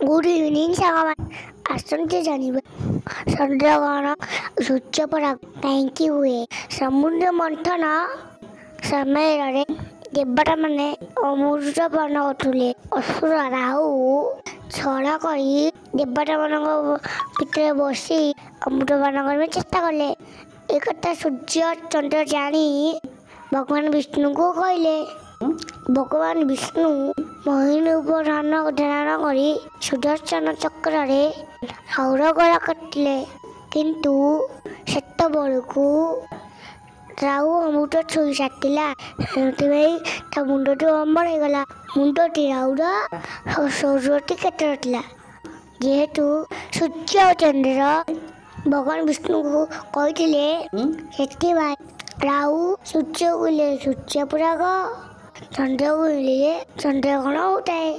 Good evening ସାଙ୍ଗମାନେ, ଆସନ୍ତୁ ଜାଣିବା ଚନ୍ଦ୍ରଗ୍ରହଣ ସୂର୍ଯ୍ୟପରାଗ କାହିଁକି ହୁଏ। ସମୁଦ୍ର ମନ୍ଥନ ସମୟରେ ଦେବତାମାନେ ଅମୃତ ପାନ କରୁଥିଲେ। ଅସୁର ରାହୁ ଛଳ କରି ଦେବତାମାନଙ୍କ ଭିତରେ ବସି ଅମୃତ ପାନ କରିବା ଚେଷ୍ଟା କଲେ। ଏକଥା ସୂର୍ଯ୍ୟ ଚନ୍ଦ୍ର ଜାଣି ଭଗବାନ ବିଷ୍ଣୁଙ୍କୁ କହିଲେ। ଭଗବାନ ବିଷ୍ଣୁ ମୋହିନୀ ରୂପ ଧାରଣ କରି ସୁଦର୍ଶନ ଚକ୍ରରେ ରାହୁର ଗଳା କାଟିଲେ, କିନ୍ତୁ ସେତେବେଳକୁ ରାହୁ ଅମୃତ ଛୁଇଁ ସାରିଥିଲା। ସେଥିପାଇଁ ତା ମୁଣ୍ଡଟି ଅମର ହେଇଗଲା। ମୁଣ୍ଡଟି ରାହୁର, ଶରୀରଟି କ୍ଷେତ୍ର ଥିଲା। ଯେହେତୁ ସୂର୍ଯ୍ୟ ଓ ଚନ୍ଦ୍ର ଭଗବାନ ବିଷ୍ଣୁଙ୍କୁ କହିଥିଲେ, ସେଥିପାଇଁ ରାହୁ ସୂର୍ଯ୍ୟକୁ ମିଳିଲେ ସୂର୍ଯ୍ୟପରାଗ, ଚନ୍ଦ୍ରକୁ ମିଳିଲେ ଚନ୍ଦ୍ରଗ୍ରହଣ ହେଉଥାଏ।